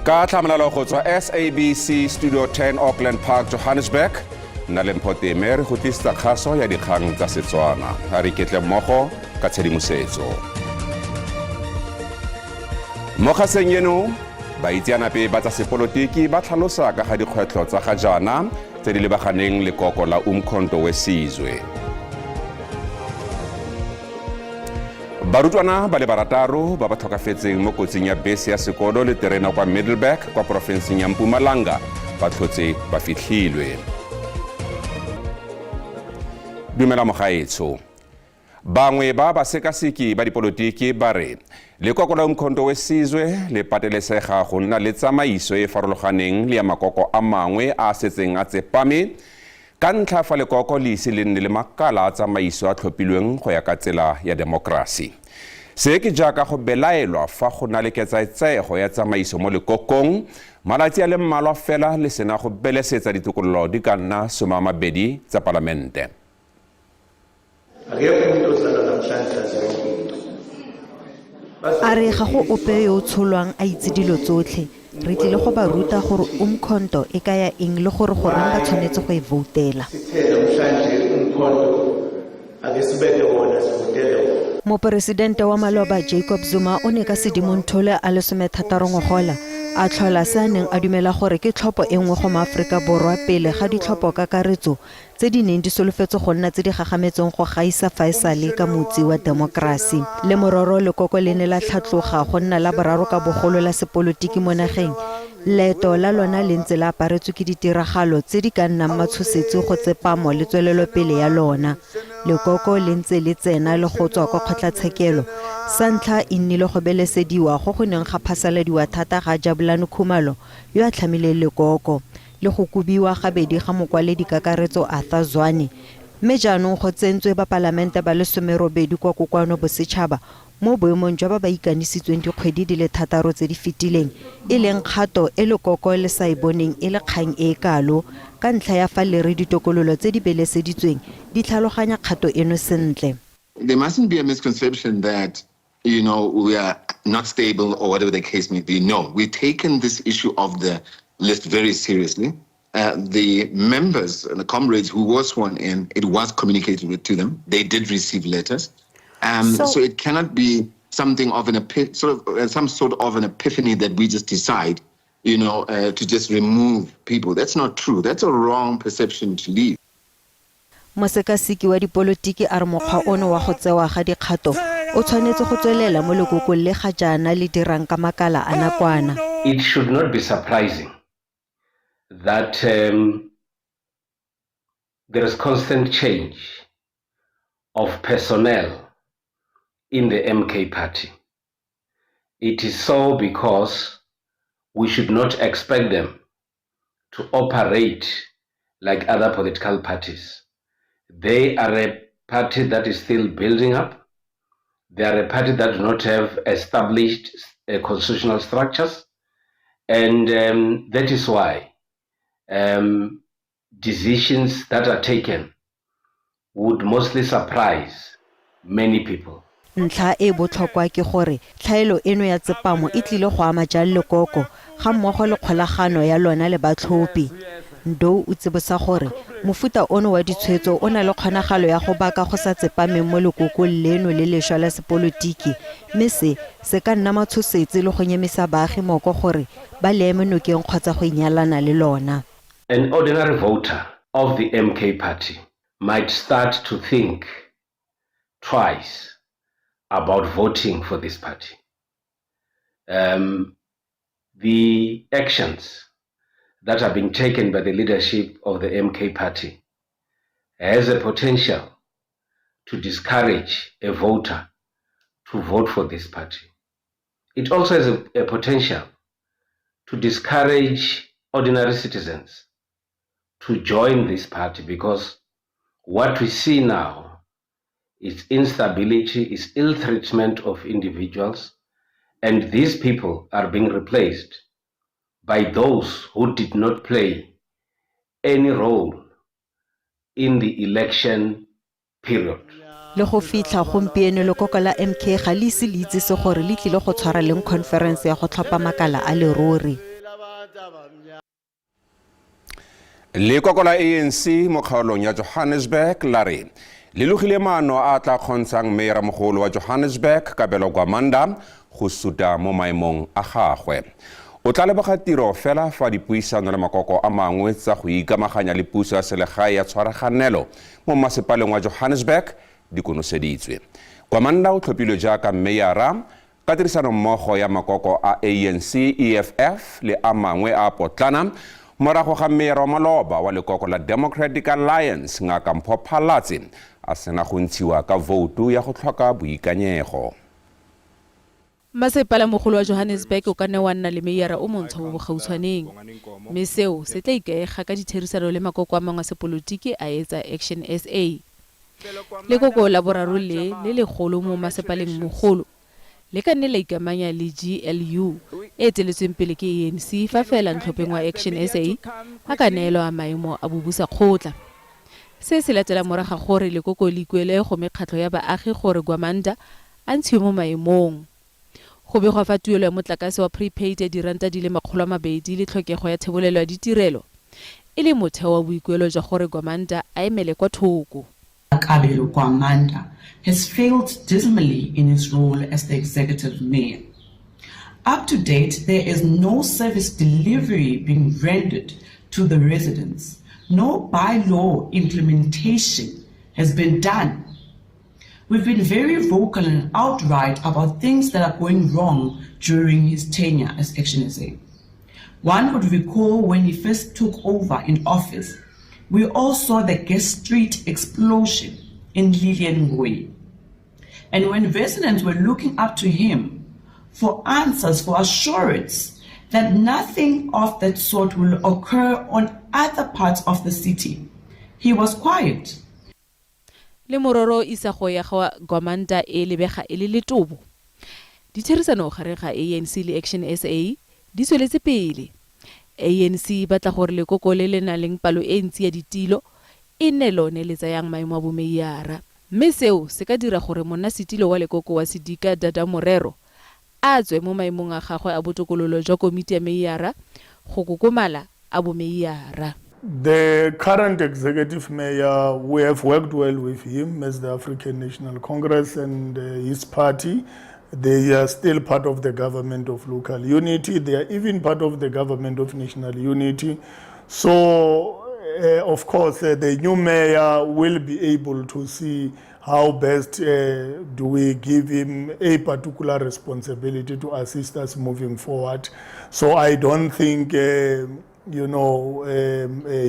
Ka tlhamalalo go tswa SABC Studio 10, Auckland Park, Johannesburg, nna le Mpho Teme re go tlisetsa kgaso ya dikgang tsa Setswana. A re iketle mmogo ka tshedimosetso mo kgaseng eno. Baitseanape ba tsa sepolotiki ba tlhalosa ka ga dikgwetlho tsa ga jaana tse di lebaganeng lekoko la Umkhonto weSizwe. Barutwana ba le barataro ba ba tlhokafetseng mo kotsing ya bese ya sekolo le terena kwa Middelburg kwa porofenseng ya Mpumalanga ba tlhotse ba fitlhilwe. Dumela mogaetsho. Bangwe ba basekaseki ba dipolotiki ba re lekoko la Umkhonto weSizwe le patelesega go nna le tsamaiso e e farologaneng le ya makoko a mangwe a a setseng a tsepame, ka ntlha fa lekoko le ise le nne le makala a tsamaiso a tlhophilweng go ya ka tsela ya demokrasi. Se ke jaaka go belaelwa fa go na le ketsaetsego ya tsamaiso mo lekokong malatsi a le mmalwa fela le sena go belesetsa ditokololo di ka nna 20 tsa palamente. Akekho umuntu ozalwa namhlanje azi yonke into. A re ga go ope yo o tsholwang a itse dilo tsotlhe. Re tlile go ba ruta gore Umkhonto e kaya eng le gore goreng ba tshwanetse go e voutela. Sithe namhlanje umkhonto ake sibeke wona, sivotele wona. Moporesidente wa maloba Jacob Zuma o ne ka Sedimonthole a le 60 ngogola a tlhola se a neng a dumela gore ke tlhopho e nngwe go maAforika Borwa pele ga ditlhopho kakaretso tse di neng di solofetswe go nna tse di gagametseng go gaisa fa e sale ka motsi wa demokrasi. Le mororo lekoko le ne la tlhatloga go nna la boraro ka bogolo la sepolotiki mo nageng, leeto la lona le ntse le aparetswe ke ditiragalo tse di ka nnang matshosetsi go tsepamo le tswelelopele ya lona. Lekoko le ntse le tsena le go tswa kwa kgotlatshekelo. Sa ntlha e nnile go belesediwa go go neng ga phasaladiwa thata ga Jabulani Khumalo yo a tlhamileng lekoko, le go kobiwa gabedi ga mokwaledi-kakaretso Arthur Zwane, mme jaanong go tsentswe bapalamente ba le 18 kwa Kokoano Bosetšhaba mo boemong jwa ba ba ikanisitsweng dikgwedi di le thataro tse di fetileng, e leng kgato e lekoko le sa e boneng e le kgang e e kalo ka ntlha ya fa le re ditokololo tse di beleseditsweng di tlhaloganya kgato eno sentle. There mustn't be a misconception that we are not stable or whatever the case may be. No, we've taken this issue of the list very seriously. The members and the comrades who were sworn in, it was communicated to them. They did receive letters. So it cannot be something of an epi- sort of some sort of an epiphany that we just decide to just remove people. That's not true. That's a wrong perception to leave. Mosekaseki wa dipolotiki a re mokgwa ono wa go tsewa ga dikgato o tshwanetse go tswelela mo lekokong le ga jaana le dirang ka makala a nakwana. It should not be surprising that there is constant change of personnel in the MK party. It is so because we should not expect them to operate like other political parties. They are a party that is still building up. They are a party that do not have established constitutional structures. And that is why decisions that are taken would mostly surprise many people. Ntlha e botlhokwa ke gore tlhaelo eno ya tsepamo e tlile go ama jang lekoko ga mmogo le kgolagano ya lona le batlhophi. Ndou o tsibosa gore mofuta ono wa ditshwetso o na le kgonagalo ya go baka go sa tsepameng mo lekokong leno le lešwa la sepolotiki, mme se se ka nna matshosetsi le go nyemisa baagi moko gore ba le eme nokeng kgotsa go inyalana le lona. An ordinary voter of the MK party might start to think twice about voting for this party. The actions that are being taken by the leadership of the MK party has a potential to discourage a voter to vote for this party. It also has a potential to discourage ordinary citizens to join this party, because what we see now is instability, is ill treatment of individuals, and these people are being replaced by those who did not play any role in the election period. Le go fitlha gompieno, lekoko la MK ga le ise le itsise gore le tlile go tshwara leng conference ya go tlhopha makala a leruri. Lekoko la ANC mo kgaolong ya Johannesburg la re le logile maano a a tla kgontshang meeramogolo wa Johannesburg Kabelo Gwamanda go suta mo maemong a gagwe. O tla leboga tiro fela fa dipuisano le makoko a mangwe tsa go ikamaganya le puso ya selegae ya tshwaraganelo mo mmasepaleng wa Johannesburg di konoseditswe. Gwamanda o tlhophilwe jaaka meyara ka tirisanommogo ya makoko a ANC, EFF le a mangwe a potlana morago ga meyara wa maloba wa lekoko la Democratic Alliance Ngaka Mpho Phalatse a sena go ntshiwa ka voutu ya go tlhoka boikanyego. Masepala mogolo wa Johannesburg o ka nne wa nna le meyara o montšhwa mo bogautshwaneng, mme seo se tla ikaega ka ditherisano le makoko a mangwe a sepolotiki a etsa Action SA. Lekoko la boraro le le legolo mo masepaleng mogolo le ka nne la ikamanya le GLU e eteletsweng pele ke ANC fa fela ntlhopheng wa Action SA a ka neelwa maemo a bobusakgotla. Se se latela morago ga gore lekoko le ikuele go mekgatlho ya baagi gore Gwamanda a ntshiwe mo maemong. Go begwa fa tuelo ya motlakase wa prepaid ya diranta di le 200 le tlhokego ya thebolelo ya ditirelo e le motheo wa boikuelo jwa gore Gwamanda a emele kwa thoko. Kabelo Gwamanda has failed dismally in his role as the executive mayor. Up to date, there is no service delivery being rendered to the residents. No bylaw implementation has been done. We've been very vocal and outright about things that are going wrong during his tenure as Action SA. One would recall when he first took over in office, we all saw the Guest Street explosion in Lilian Ngoyi. And when residents were looking up to him for answers, for assurance that nothing of that sort will occur on other parts of the city, he was quiet. Le mororo isago ya ga Gwamanda e lebega e le letobo, ditherisano gare ga ANC le Action SA di tsweletse pele. ANC e batla gore lekoko le le nang le palo e ntsi ya ditilo e nne lone le tsayang maemo a bomeyara, mme seo se ka dira gore monnasetilo wa lekoko wa sedika Dada Morero a tswe mo maemong a gagwe a botokololo jwa komiti ya meyara go kokomala a bomeyara. The current executive mayor, we have worked well with him as the African National Congress and his party. They are still part of the government of local unity. They are even part of the government of national unity. So, of course, the new mayor will be able to see how best do we give him a particular responsibility to assist us moving forward. So I don't think, he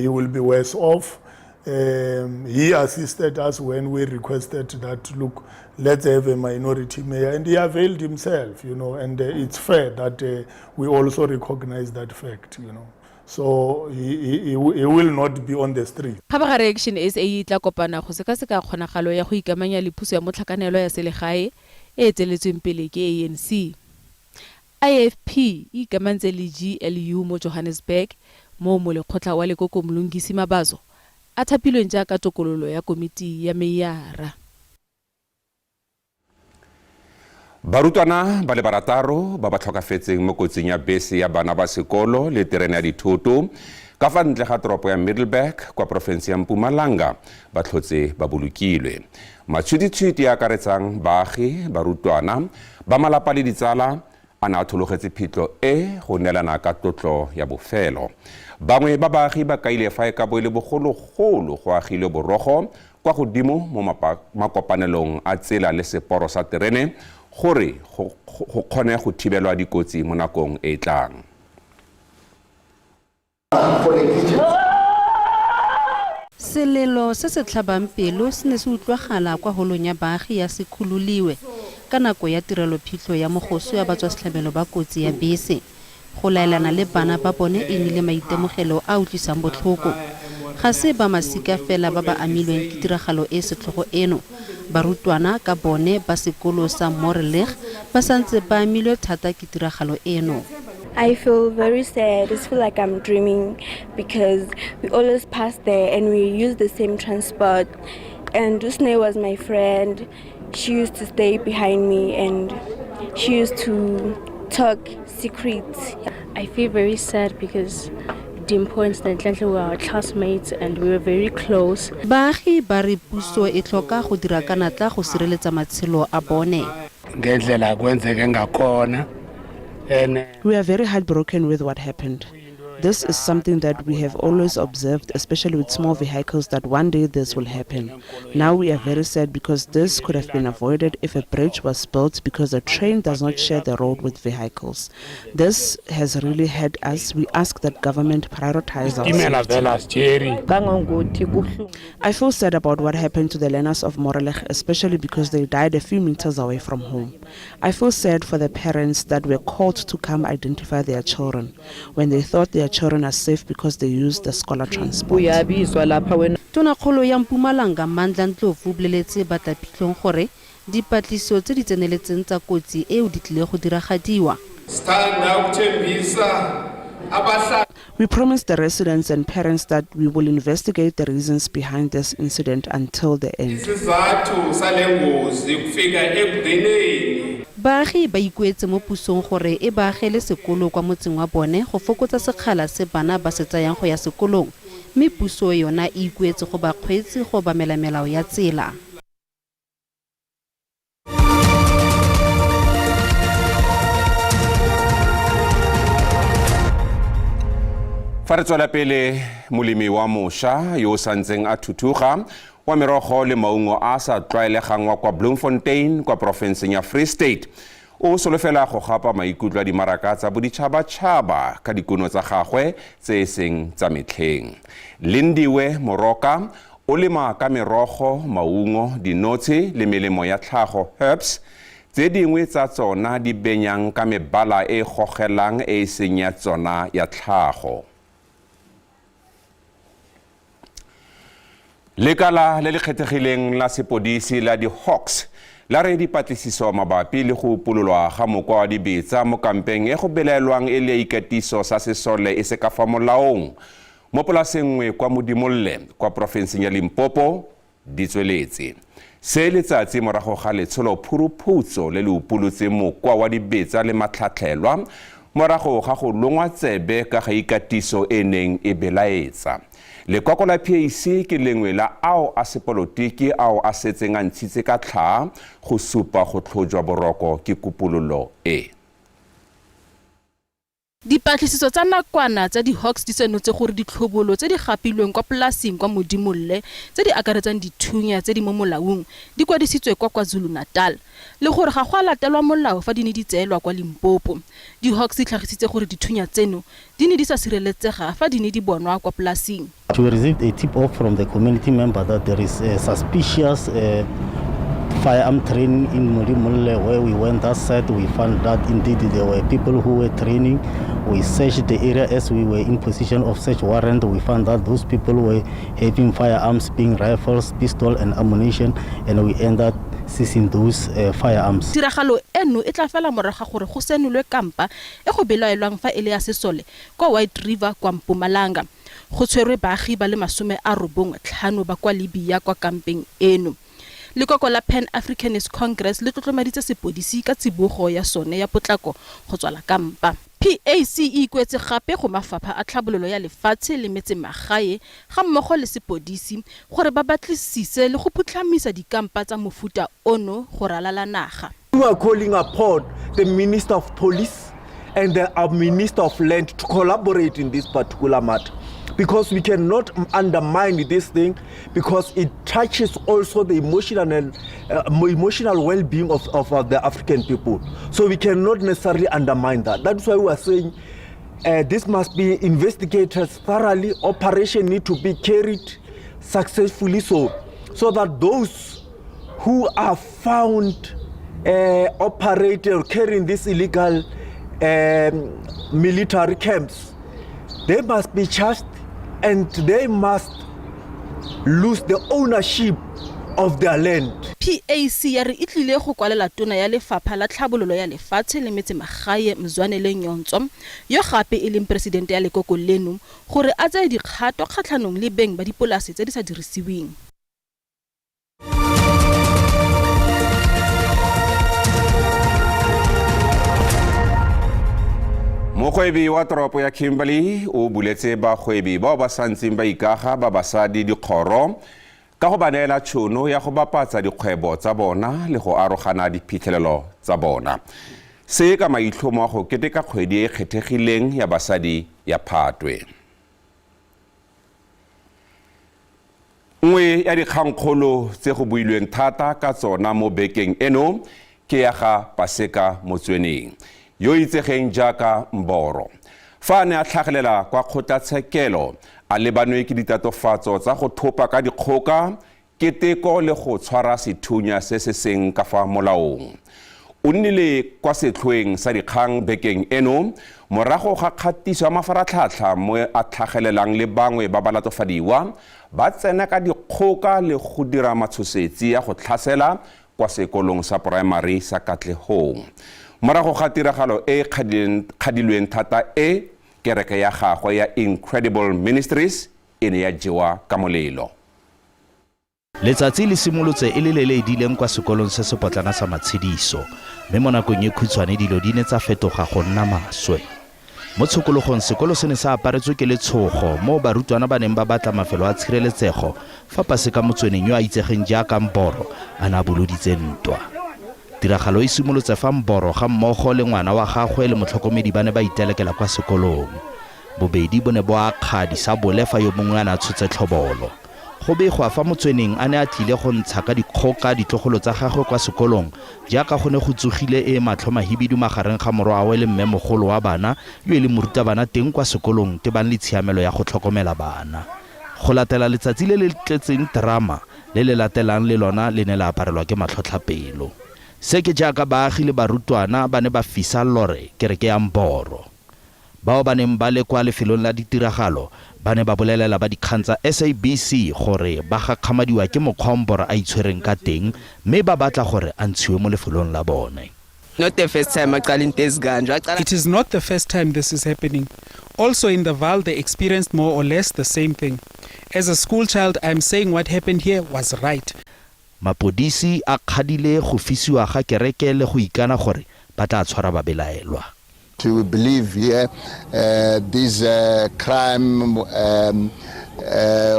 will be worse off. He assisted us when we requested that, look, let's have a minority mayor, and he availed himself, and it's fair that we also recognize that fact. So he will not be on the street. Kgabagare Action SA e tla kopana go sekaseka kgonagalo ya go ikamanya le puso ya motlhakanelo ya selegae e eteletsweng pele ke ANC. IFP e ikamantse le GLU mo Johannesburg mo molekgotla wa lekoko Mlungisi Mabaso a thapilweng jaaka tokololo ya komiti ya meyara. Barutwana ba le barataro ba ba tlhokafetseng mo kotsing ya bese ya bana ba sekolo le terene ya dithoto ka fa ntle ga toropo ya Middelburg kwa porofense ya Mpumalanga ba tlhotse ba bolokilwe. Matshwititshwiti a akaretsang baagi, barutwana ba malapa le ditsala a ne a thologetse phitlho e go neelana ka tlotlo ya bofelo. Bangwe ba baagi ba kaile fa e ka bo e le bogologolo go agilwe borogo kwa godimo mo makopanelong a tsela le seporo sa terene gore go kgone go thibelwa dikotsi mo nakong e e tlang. Selelo se se tlhabang pelo se ne se utlwagala kwa holong ya baagi ya Sekhululiwe ka nako ya tirelophitlho ya mogoso ya batswasetlhabelo ba kotsi ya bese. Go laelana le bana ba bone e nnile maitemogelo a utlwisang botlhoko. Ga se ba masika fela ba ba amilweng ke tiragalo e setlhogo eno. Barutwana ka bone ba sekolo sa Morelleg ba santse ba amilwe thata ke tiragalo eno. I feel very sad. I feel like I'm dreaming because we always pass there and we use the same transport. And Usne was my friend. She used to stay behind me and she used to talk secrets. I feel very sad because Dimpho and Snenhlanhla were our classmates and we were very close. Baagi ba re puso e tlhoka go dira ka natla go sireletsa matshelo a bone. Ngendlela kwenzeke ngakhona. We are very heartbroken with what happened. This is something that we have always observed, especially with small vehicles, that one day this will happen. Now we are very sad because this could have been avoided if a bridge was built, because a train does not share the road with vehicles. This has really hurt us. We ask that government prioritize our safety. I feel sad about what happened to the learners of Morelech, especially because they died a few meters away from home. I feel sad for the parents that were called to come identify their children when they thought their children are safe because they used the scholar transport. Tonakgolo ya Mpumalanga Mandla Ndlovu o boleletse batlaphitlhong gore dipatlisiso tse di tseneletseng tsa kotsi eo di tlile go diragadiwa. We promised the residents and parents that we will investigate the reasons behind this incident until the end. Baagi ba ikuetse mo pusong gore e ba agele sekolo kwa motseng wa bone go fokotsa sekgala se bana ba se tsayang go ya sekolong, mme puso yona e ikuetse go bakgweetsi go obamela melao ya tsela. Fa re tswela pele, molemi wa mošwa yo o santseng a thuthuga wa merogo le maungo a sa tlwaelegang wa kwa Bloemfontein kwa porofenseng ya Free State o solofela go gapa maikutlo a dimaraka tsa boditšhabatšhaba ka dikuno tsa gagwe tse e seng tsa metlheng. Lindiwe Moroka o lema ka merogo, maungo, dinotshe le melemo ya tlhago herbs, tse dingwe tsa tsona di benyang ka mebala e gogelang e e seng ya tsona ya tlhago. Lekala le le kgethegileng la sepodisi la di-Hawks la re dipatlisiso mabapi le go upololwa ga mokwa wa dibetsa mo kampeng e go belaelwang e le ya ikatiso sa sesole e se ka fa molaong mo polaseng nngwe kwa Modimolle kwa porofenseng ya Limpopo di tsweletse. Se letsatsi morago ga letsholo phuruphutso le le upolotseng mokwa wa dibetsa le matlhatlhelwa morago ga go longwa tsebe ka ga ikatiso e neng e belaetsa. Lekoko la PAC ke lengwe la ao a sepolotiki ao a setseng a ntshitse ka tlhaa go supa go tlhojwa boroko ke kupololo e. Dipatlisiso tsa nakwana tsa di-Hawks di senotse gore ditlhobolo tse di gapilweng kwa polaseng kwa Modimolle tse di akaretsang dithunya tse di mo molaong di kwadisitswe kwa KwaZulu-Natal le gore ga go a latelwa molao fa di ne di tseelwa kwa Limpopo. Di-Hawks di tlhagisitse gore dithunya tseno di ne di sa sireletsega fa di ne di bonwa kwa polaseng. We received a tip-off from the community member that there is a suspicious firearm training in Modimolle. Where we went that side, we found that indeed there were people who were training. We searched the area as we were in position of search warrant. We found that those people were having firearms, being rifles, pistol and ammunition, and we ended seizing those firearms. Tiragalo eno e tla fela morago ga gore go senolwe kampa e go belaelwang fa e le ya sesole kwa White River kwa Mpumalanga. Go tshwerwe baagi ba le 95 ba kwa Libya kwa kampeng eno. Lekoko la Pan Africanist Congress le tlotlomaditse sepodisi ka tsibogo ya sone ya potlako go tswala kampa. PAC e ikuetse gape go mafapha a tlhabololo ya lefatshe le metsemagae ga mmogo le sepodisi gore ba batlisise le go phutlhamisa dikampa tsa mofuta ono go ralala naga. We are calling upon the Minister of Police and the Minister of Land to collaborate in this particular matter, because we cannot undermine this thing, because it touches also the emotional and emotional well-being of the African people. So we cannot necessarily undermine that. That's why we are saying this must be investigated thoroughly. Operation need to be carried successfully so that those who are found operating or carrying these illegal military camps, they must be charged and they must lose the ownership of their land. PAC ya re e tlile go kwalela tona ya lefapha la tlhabololo ya lefatshe le metsemagae Mzwanele Nyhontso, yo gape e leng presidente ya lekoko leno, gore a tseye dikgato kgatlhanong le beng ba dipolase tse di sa dirisiweng. Mogwebi wa toropo ya Kimberley o buletse bagwebi bao ba santseng ba ikaga ba basadi dikgoro ka go ba neela tšhono ya go bapatsa dikgwebo tsa bona le go arogana diphitlhelelo tsa bona. Se ka maitlhomo a go keteka kgwedi e e kgethegileng ya basadi ya Phatwe. Nngwe ya dikgangkgolo tse go builweng thata ka tsona mo bekeng eno ke ya ga Paseka Motsoeneng, yo itsegeng jaaka Mboro. Fa a ne a tlhagelela kwa kgotlatshekelo a lebanwe ke ditatofatso tsa go thopa ka dikgoka, keteko le go tshwara sethunya se se seng ka fa molaong. O nnile kwa setlhoeng sa dikgang bekeng eno morago ga kgatiso ya mafaratlhatlha mo a tlhagelelang le bangwe ba balatofadiwa ba tsena ka dikgoka le go dira matshosetsi a go tlhasela kwa sekolong sa poraemari sa Katlehong. Morago ga tiragalo e e kgadilweng thata e, kereke ya gagwe ya Incredible Ministries e ne ya jewa ka molelo. Letsatsi le simolotse e le le le edileng kwa sekolong se se potlana sa Matshediso, mme mo nakong e khutshwane dilo di ne tsa fetoga go nna maswe. Mo tshokologong sekolo se ne sa aparetswe ke letshogo moo barutwana ba neng ba batla mafelo a tshireletsego fa Paseka Motsweneng yo a itsegeng jaaka Mboro a ne a boloditse ntwa. Tiragalo e simolotse fa Mboro ga mmogo le ngwana wa gagwe le motlhokomedi ba ne ba itelekela kwa sekolong. Bobedi bo ne bo akga disabole fa yo mongwe a ne a tshotse tlhobolo. Go begwa fa Motsweneng a ne a tlile go ntsha ka dikgoka ditlogolo tsa gagwe kwa sekolong jaaka go ne go tsogile e e matlho mahibidu magareng ga morwawe le mmemogolo wa bana yo e leng morutabana teng kwa sekolong tebang le tshiamelo ya go tlhokomela bana. Go latela letsatsi le le tletseng terama le le latelang le lona le ne la aparelwa ke matlhotlhapelo. Se ke jaaka baagi le barutwana ba ne ba fisa lore kereke ya Mboro. Bao ba neng ba le kwa lefelong la ditiragalo ba ne ba bolelela ba dikgang tsa SABC gore ba gakgamadiwa ke mokgwa o Mboro a itshwereng ka teng mme ba batla gore a ntshiwe mo lefelong la bone. Not the first time aqala into ezikanje. Waqala It is not the first time this is happening. Also in the Vaal they experienced more or less the same thing. As a school child I am saying what happened here was right. Mapodisi a kgadile go fisiwa ga kereke le go ikana gore ba tla tshwara babelaelwa. We believe here this crime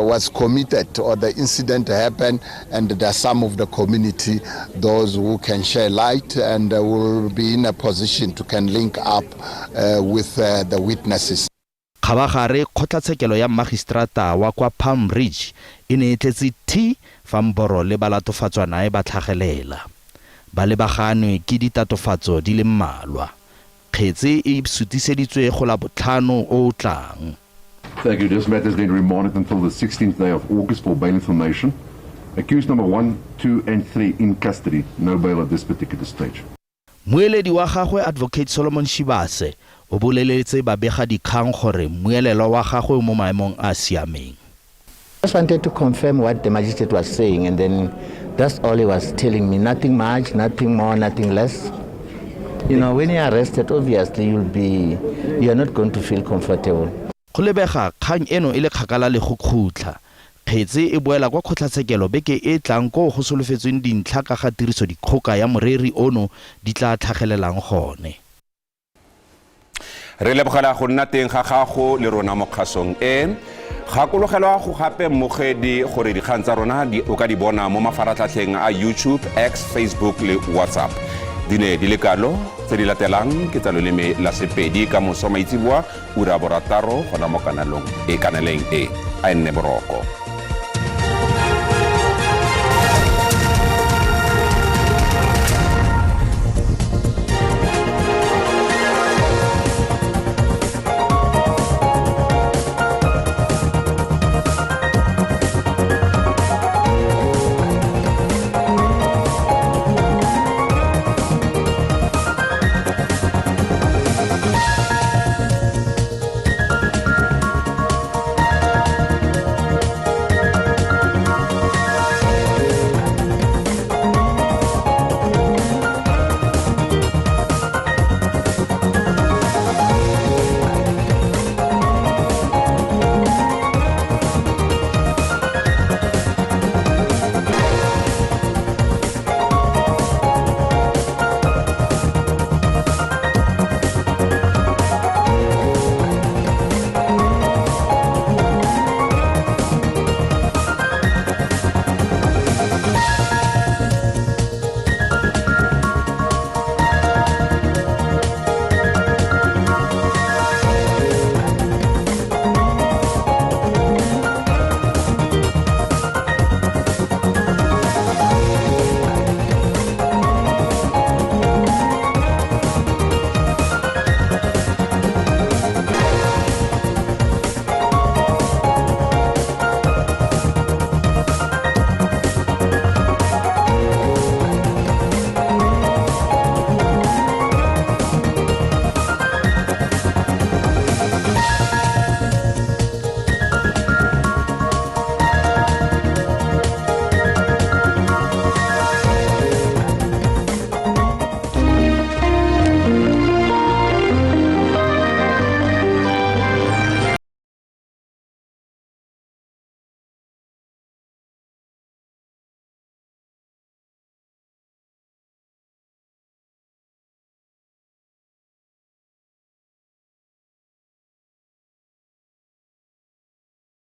was committed or the incident happened, and there are some of the community, those who can share light and will be in a position to can link up with the witnesses. Kgabagare, kgotlatshekelo ya mmagiseterata wa kwa Palm Ridge e ne e tletse thi fa Mboro le balatofatswa nae ba tlhagelela. Ba lebaganwe ke ditatofatso di le mmalwa. Kgetse e sutiseditswe go Labotlhano o o tlang. Thank you. This matter has been remanded until the 16th day of August for bail information. Accused number 1, 2 and 3 in custody. No bail at this particular stage. Mmueledi wa gagwe Advocate Solomon Shibase o boleletse babegadikgang gore mmuelelwa wa gagwe o mo maemong a a siameng. Just wanted to confirm what the magistrate was saying, and then that's all he was telling me. Nothing much, nothing more, nothing less. When you're arrested, obviously you're not going to feel comfortable. Go lebega kgang eno e le kgakala le go khutla. Kgetse e boela kwa kgotlatshekelo beke e e tlang koo go solofetsweng dintlha ka ga tirisodikgoka ya moreri ono di tla tlhagelelang gone. Re lebogela go nna teng ga gago le rona mo kgasong e. Gakologelwa go gape mmogedi gore dikgang tsa rona o ka di bona mo mafaratlhatlheng a YouTube, X, Facebook le WhatsApp. Di ne di le kalo tse di latelang ke tsa loleme la Sepedi ka moso maitseboa ura 6 gona mo kanalong e kanaleng e. A e nne boroko.